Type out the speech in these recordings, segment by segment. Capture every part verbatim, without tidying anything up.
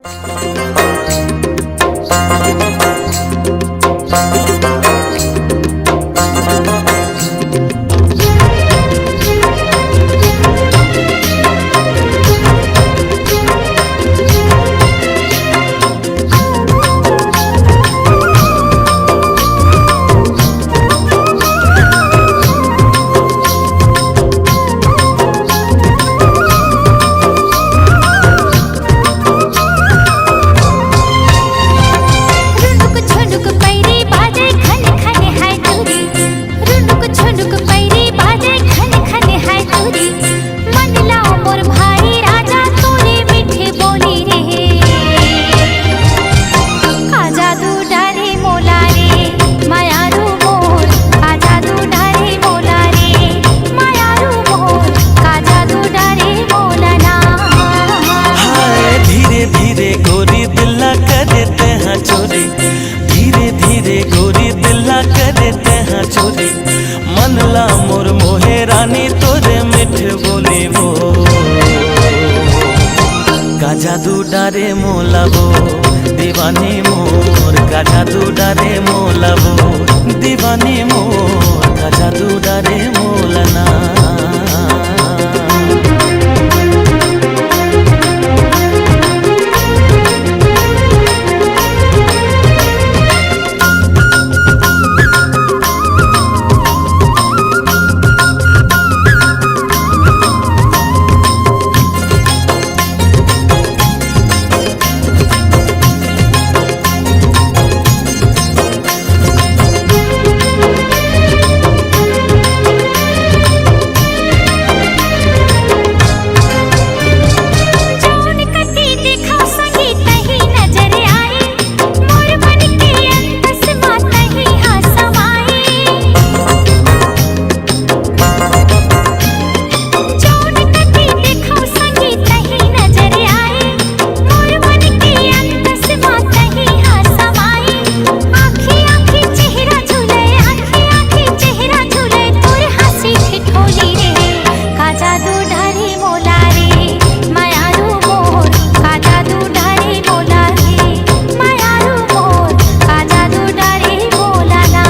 रुनुक झुनुक पैरी बाजे खन खन है तुरी। रुनुक झुनुक पैरी बाजे खन खन है तुरी। मन लाओ मोर भाई राजा तोरे मीठे बोली रे। का जादू डारे मोला रे, मायारू मोर। का जादू डारे मोला रे, मायारू मोर। का जादू डारे मोला ना। हाय धीरे धीरे गोरी दिल ला करे तेहा चोरी। धीरे धीरे गोरी दिल ला करे तेहा चोरी। मन ला मोर मोहे रानी तोरे मीठ बोली वो। का जादू डारे मोला वो दीवानी मोर। का जादू डारे मोला वो दीवानी मोर। का जादू डारे मोला ना। जौन कति देखा सही तही नजर आए, मोर मन के अंतस मा तही हा समाए। जौन कति देखा सही तही नजर आए, मोर मन के अंतस मा तही हा समाए। आँखी आँखी चेहरा झूले, आँखी आँखी चेहरा झूले, तोर हँसी ठिठोली रे। का जादू डारे मोला रे, मायारू मोर। का जादू डारे मोला रे, मायारू मोर। का जादू डारे मोला ना।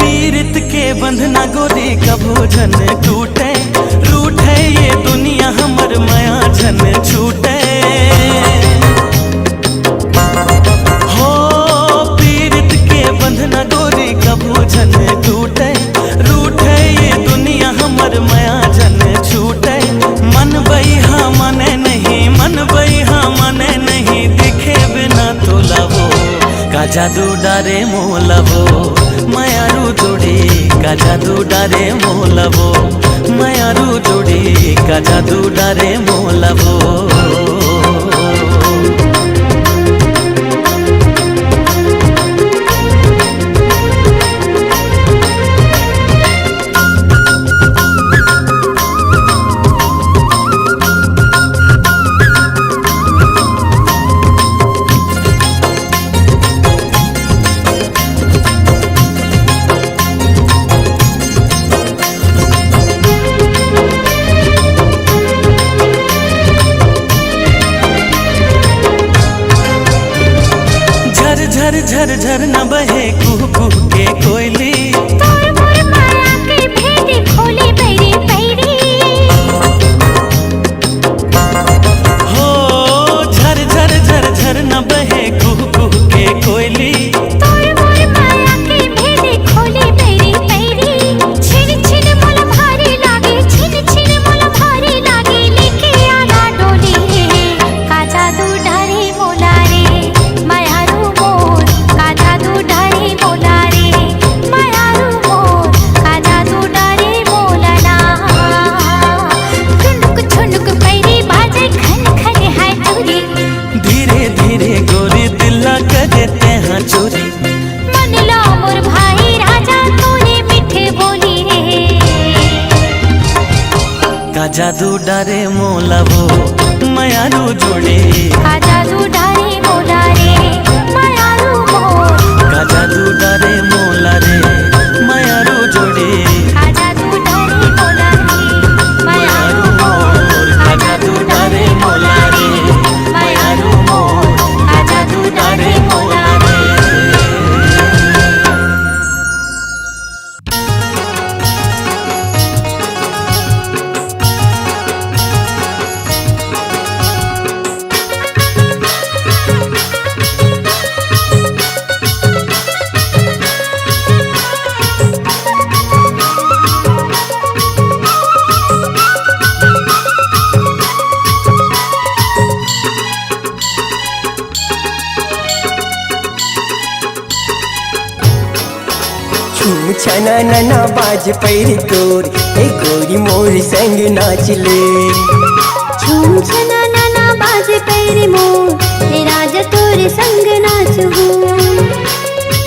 पीरित के बंधना गोरी कभू झन टूटे, रूठे ये दुनिया हमर मया झन छूटे। हो पीरित के बंधना गोरी कभू झन टूटे, रूठे ये दुनिया हमर मया झन छूटे। मन बइहा मने नहीं, मन बइहा मने नहीं, दिखे बिना तोला वो। का जादू डारे मोला वो, मायारू जोड़ी। का जादू डारे मोला वो, मायारू जोड़ी। का जादू डारे मोला वो। जादू डारे मोला वो मयारू जोड़ी। का जादू डारे मोला रे मयारू मोर। का जादू डारे मोला रे मयारू जोड़ी। का जादू डारे मोला रे मयारू मोर। का जादू डारे मोला रे मयारू मोर। का जादू डारे मोला रे। छुम छना नना बाज पैरी तोर, ए गोरी मोर संग नाच ले। छुम छना नना बाज पैरी मोर, ए राजा तोर संग नाच हूँ।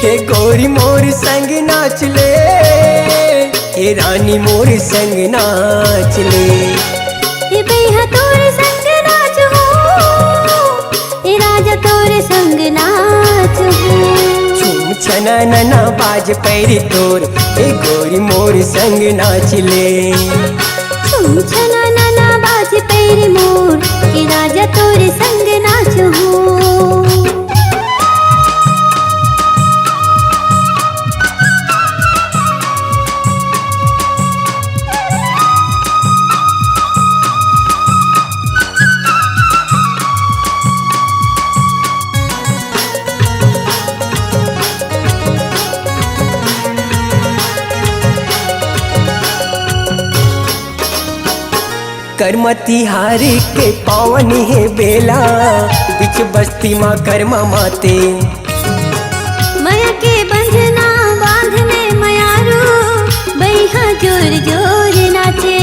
हे गोरी मोर संग नाच ले, हे रानी मोर संग नाच ले। हे बैहा तोर संग नाच हूँ, ए राजा तोर संग नाच हूँ। छुम छना नना बाज पैरी तोर, ए गोरी मोर संग नाच ले। छुम छना नना बाज पैरी मोर, ए राजा तोर संग नाच हूँ। करमा तिहारी के पावन हे बेला, बीच बस्ती मा करमा माते। मया के बंधना बांध में मयारू, बैहा जोर जोर नाचे।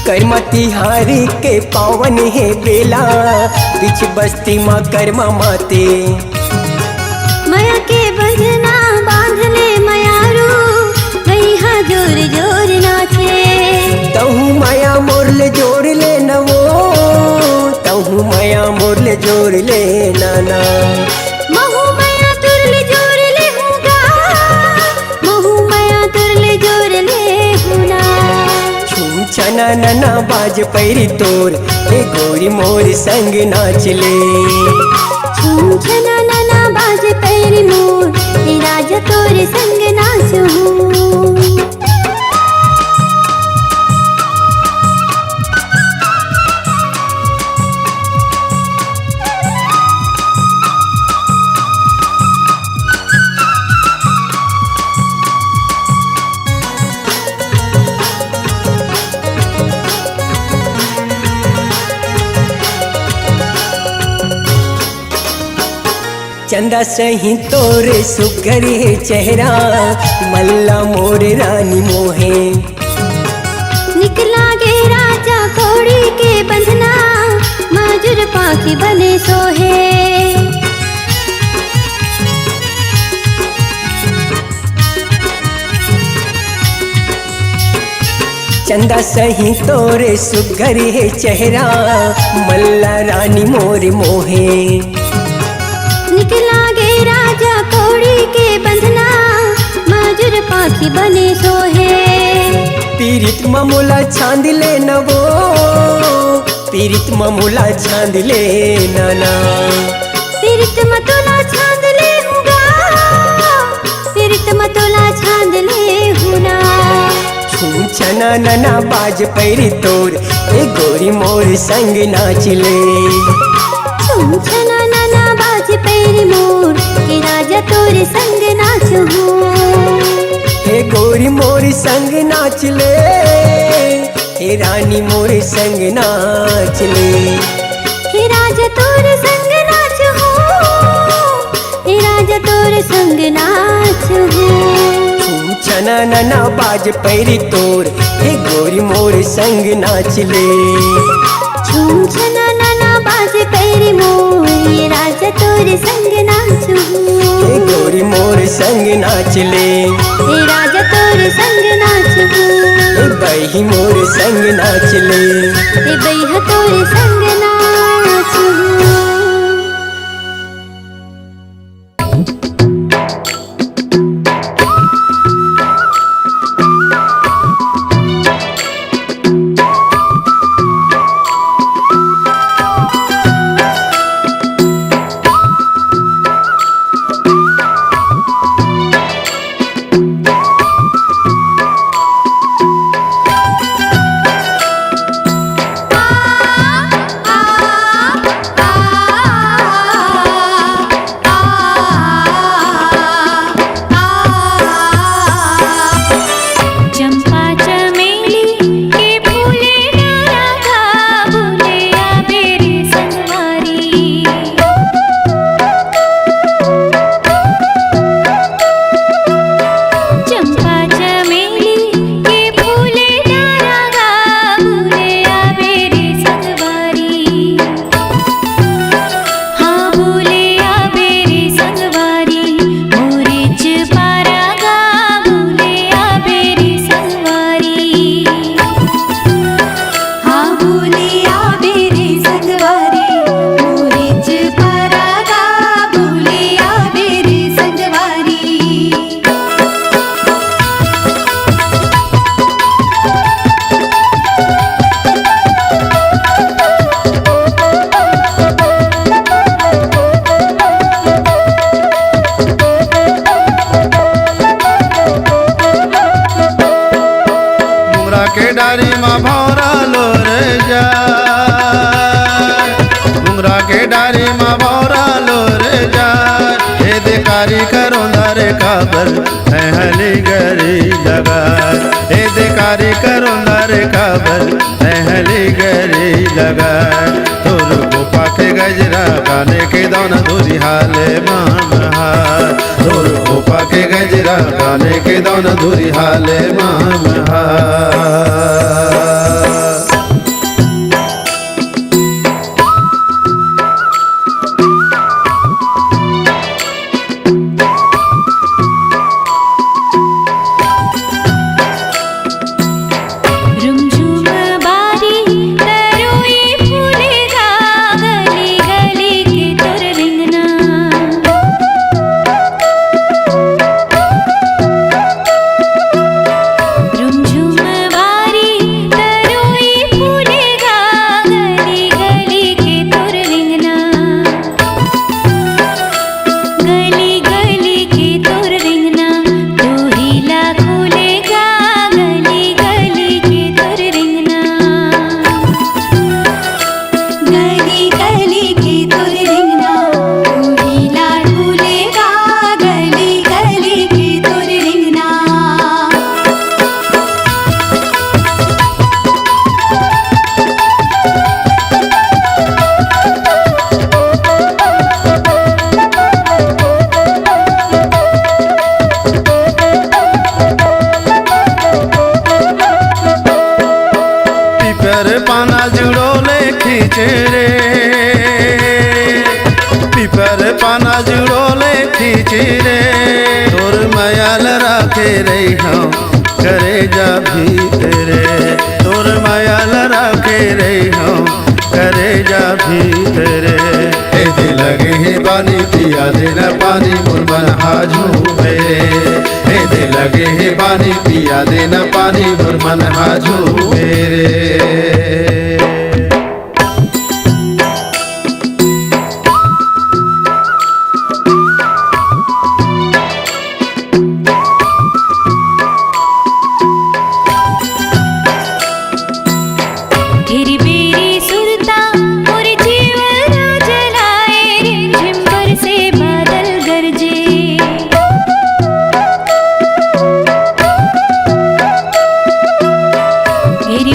करमा तिहारी के पावन हे बेला, बीच बस्ती मा करमा माते। मया के बंधना बांध ले मयारू, बैहा जोर जोर नाचे। तहु मया मोर ले जोड़ ले नवो, तहु मया मोर ले जोड़ ले नाना। महू मया तोर ले जोर ले हूँ गा, महू मया तोर ले जोर ले हूँ ना। छुम छना नना बाज पैरी तोर, ए गोरी मोर संग नाच ले। छुम छना नना बाज पैरी मोर, ए राजा तोर संग नाच हूँ। चंदा सही तोर सुघर हे चेहरा, मल्ला मोर रानी मोहे। निकला गे राजा कोड़ी के बंधना, मजूर पाखी बने सोहे। चंदा सही तोर सुघर हे चेहरा, मल्ला रानी मोर मोहे। निकला गे राजा कोड़ी के बंधना, मजूर पाखी बने सोहे। पीरित म मोला छांद ले नवो, पीरित म मोला छांद ले नना। पीरित म तोला छांद ले हूँ गा, पीरित म तोला छांद ले हूँ ना। छुम छना नना बाज पैरी तोर, ए गोरी मोर संग नाच ले। छुम छना नना बाज पैरी मोर, ए राजा तोर संग नाच हूँ। हे गोरी मोर संग नाच ले, हे रानी मोर संग नाच ले। हे राजा तोर संग नाच हूँ, ए राजा तोर संग नाच हूँ। छुम छना नना बाज पैरी तोर, हे गोरी मोर संग नाच ले। छुम छना नना बाज पैरी मोर, ए राजा तोर संग नाच हूँ। नाच ले। ए राजा तोर संग नाचहूँ। ए बही मोर संग नाच ले। ए बइहा तोर संग नाचहूँ। चंपा चमेली के फूले डारा गा, भूले आबे रे संगवारी। चंपा चमेली के फूले डारा गा, भूले आबे रे संगवारी। हाँ, भूले आबे रे संगवारी, मोरेच पारा गा, भूले आबे रे संगवारी। हाँ, भूले आबे रे संगवारी, मोरेच पारा गा, भूले आबे रे संगवारी। मुंगरा के डारी मा भौरा लोरे जा, मुंगरा के डारी मा भौरा लोरे जा, ए दे कारी करोंदा रे काबर, तैं हली गरी लगा, ए दे कारी करोंदा रे काबर, तैं हली गरी लगा। तोर खोपा के गजरा काने के दौन धुरी हाले मामहा, तोर खोपा के गजरा काने के दौन धुरी हाले मामहा। रुमझुम बारी तरोई फूले गा, गली गली के तोर रिंगना। रुमझुम बारी तरोई फूले गा, गली गली के तोर रिंगना। गली गली के तोर रिंगना, तोही ला खुले गा, गली गली के तोर रिंगना। गली गली के तोर रिंगना, तोही ला खुले गा, गली गली के तोर रिंगना। पीपर पाना जुड़ो ले खींचे रे, पीपर पाना जुड़ो ले खींचे रे, तोर मयाल राखे रही हम करेजा भीतरे, तोर मयाल राखे रही हम करेजा भीतरे। ए दे लगे हे पानी पिया देना पानी मोर मन हा झूमे रे, ए दे लगे हे पानी पिया देना पानी मोर मन हा झूमे रे। घेरी बेरी सुरता मोर जीवन जलाए, रिमझिम बरसे बादल गरजे। घेरी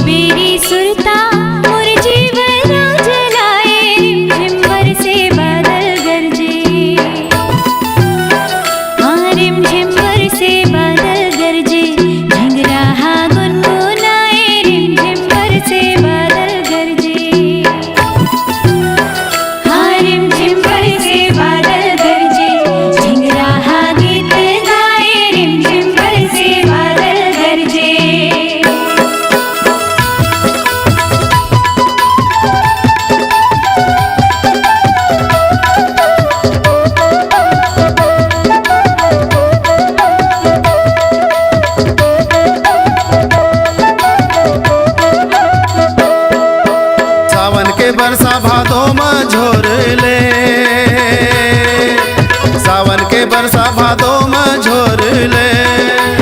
सरसा भादो म झोर ले,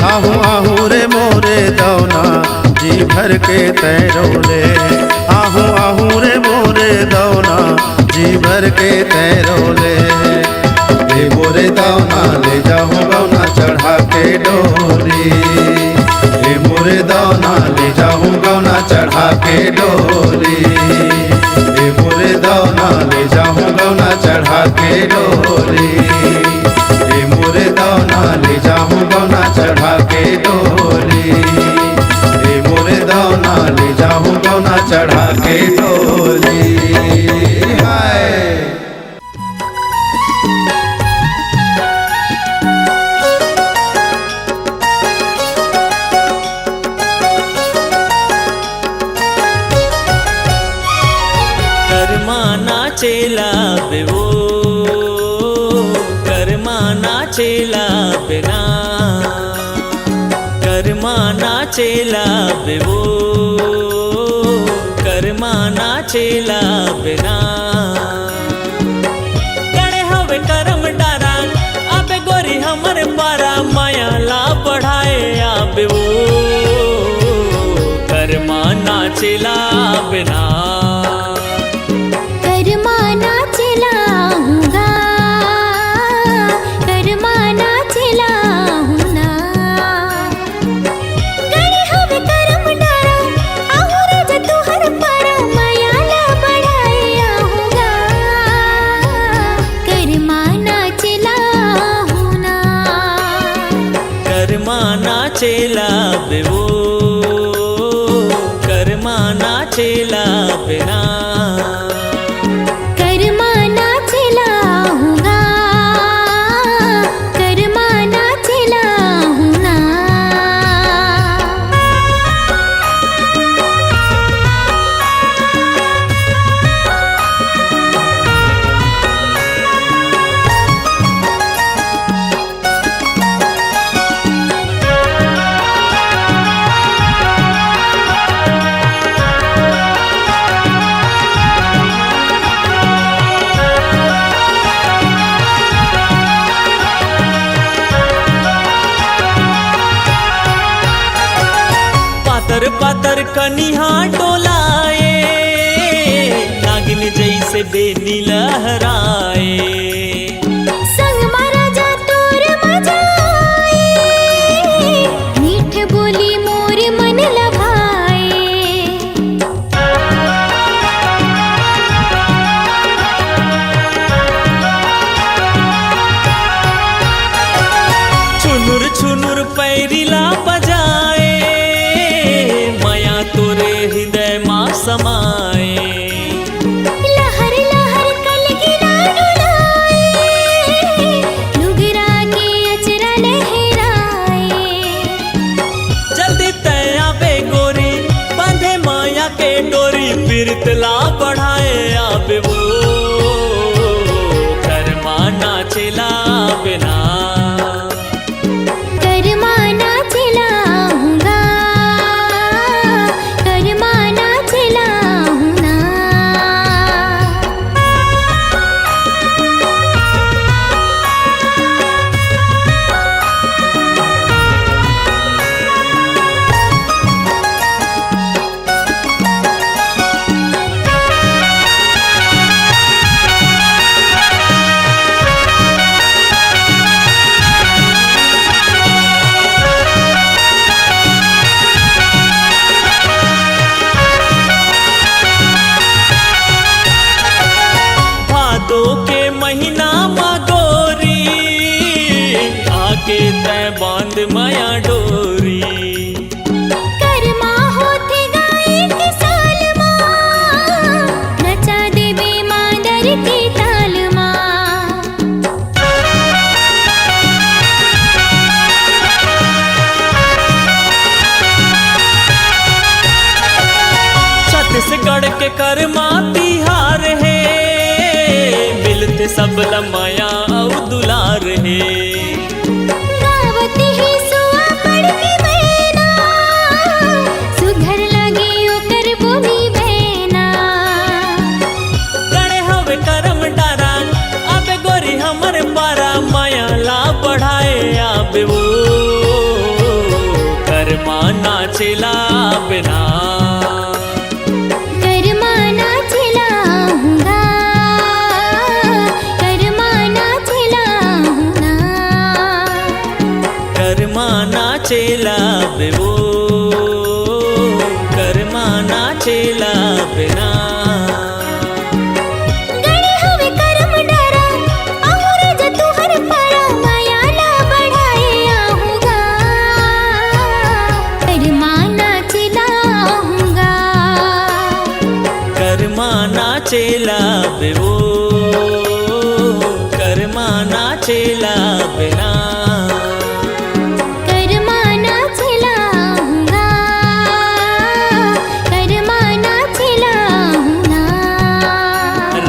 आहू आहू रे मोरे दौना, जी भर के तैरो ले। आहू आहू रे मोरे दौना, जी भर के तैरो ले। ए मोरे दौना, ले जाहूँ गौना चढ़ा के डोली। ए मोरे दौना, ले जाहूँ गौना चढ़ा के डोली। ए मोरे दौना, ले जाहूँ गौना चढ़ा के डोली। ए मोरे दौना, ले जाहूँ गौना चढ़ा के डोली। ए मोरे दौना, ले जाहूँ गौना चढ़ा के डोली। हाय। करमा नाचेला बे वो, करमा नाचेला बे ना। करमा नाचेला बे वो, करमा नाचेला बे ना। गड़े हवे करम डारा, अबे गोरी हमर पारा, माया ला बढ़ाए आबे वो। करमा नाचेला बे ना। करमा नाचेला हूँ गा, करमा नाचेला हूँ ना। गड़े हवे करम डारा, आहू रे जे तुहर पारा, माया ला बढ़ाए आहू गा। करमा नाचेला हूँ ना। करमा नाचेला बे वो, करमा नाचेला बे ना। करमा नाचेला हूँ गा, करमा नाचेला हूँ ना। पातर पातर कनिहा डोलाए, नागिन जैसे बेनी लहराए। संग मा राजा तोर मजा आए, मीठ बोली मोर मन लभाए। छुनुर छुनुर पैरी ला बजाए, माया तोरे हृदय मा समाए। लहर लहर कलगी ला डुलाए, लुगरा के अचरा लहराए। जल्दी तै आबे गोरी, बांधे माया के डोरी, पीरित ला बढ़ाए आबे वो। करमा नाचेला बे ना। करमा नाचेला हूँ गा, करमा नाचेला हूँ ना। भादो के महीना मा गोरी, आके तै बांध माया डोरी। करमा होथे गा एक साल मा, नचा देबे मांदर के ताल मा। छत्तीसगढ़ के करमा तिहार हे, मिलथे सब ल मया अउ दुलार हे। गावत हे सुआ पड़ के मैना, सुघर लगे ओकर बोली बैना। गड़े हवे करम डारा, अबे गोरी हमर पारा, मया ला चेला बे वो, करमा ना चेला बे ना। गड़ी हवे करम डरा, अहुरे ज तुहर परा, मया ला बढ़ाए आहूँगा, करमा ना चेला आहूँगा। करमा ना चेला बे वो, करमा ना चेला बे ना। करमा ना चेला आहूँगा, करमा ना चेला आहूँगा।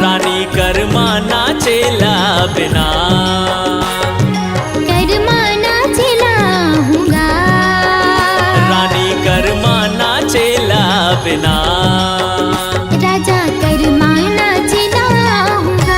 रानी करमा ना चेला बे ना। करमा ना चेला आहूँगा। रानी करमा ना चेला बे ना। राजा करमा ना चेला आहूँगा।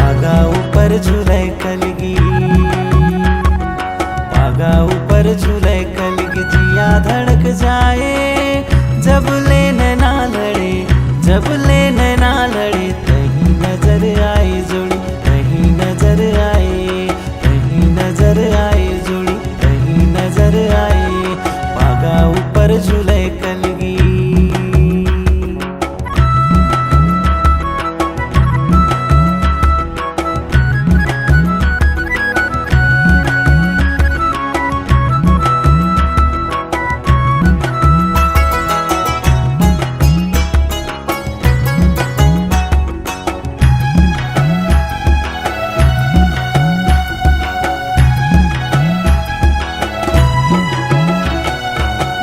आगा ऊपर झूले कलगी, आगा ऊपर झूले कलगी, जिया धड़क जाए जब ले नैना लड़े, जब ले नैना लड़े। तही नजर आई जोड़ी, तही नजर आई, तही नजर आई जोड़ी, तही नजर आई। पागा ऊपर झूले कलगी।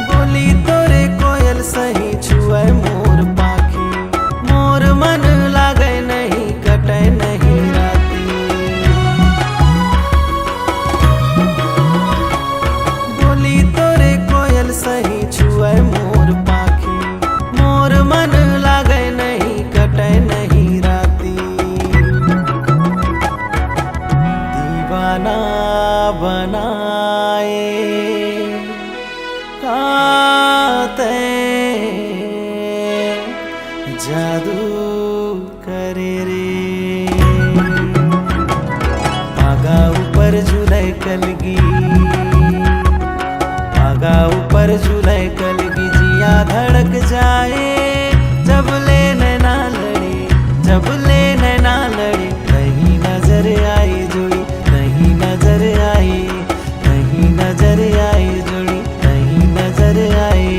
बोली तोरे कोयल सही छुए मोर पाखी, मोर मन लागे नहीं, कटे नहीं राती। बोली तोरे कोयल सही छुए मोर पाखी, मोर मन लागे नहीं, कटे नहीं राती। दीवाना बनाए काते जादू करे रे। पागा ऊपर झूले कलगी, पागा ऊपर झूले कलगी, जिया धड़क जाए जब ले नैना लड़े, जब ले नैना लड़े। तही नजर आई जोड़ी, तही नजर आई, तही नजर आई जोड़ी, तही नजर आई।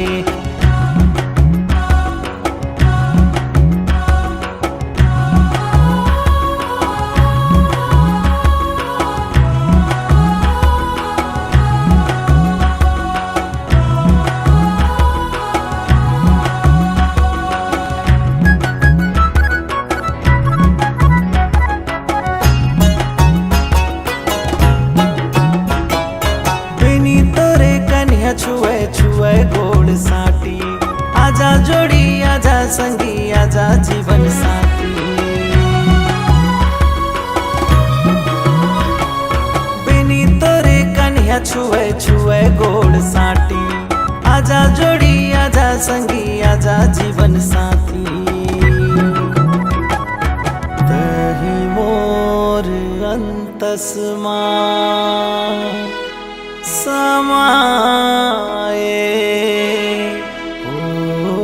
बेनी तोरे कनिहा छुए छुए गोड़ साटी, आजा जोड़ी आजा संगी आजा जीवन साथी। बेनी तोरे कनिहा छुए छुए गोड़ साटी, आजा जोड़ी आजा संगी आजा जीवन साथी। तही मोर अंतस मा समाए ओ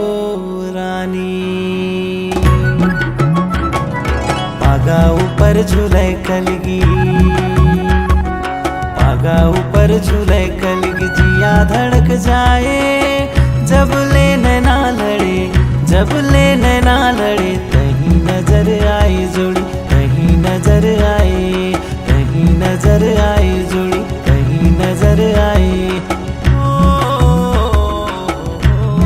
रानी। पागा ऊपर झूले कलगी, पागा ऊपर झूले कलगी, जिया धड़क जाए जब ले नैना लड़े, जब ले नैना लड़े। तही नजर आई जोड़ी, तही नजर आई, तही नजर आई जोड़ी, तही नजर आई। ओ, ओ, ओ,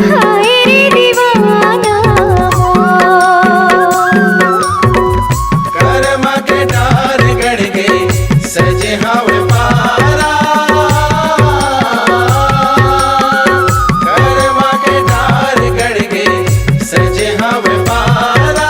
हाय रे दीवाना मोर। करमा के डार गड़ के सजे हवे पारा। करमा के डार गड़ के सजे हवे पारा।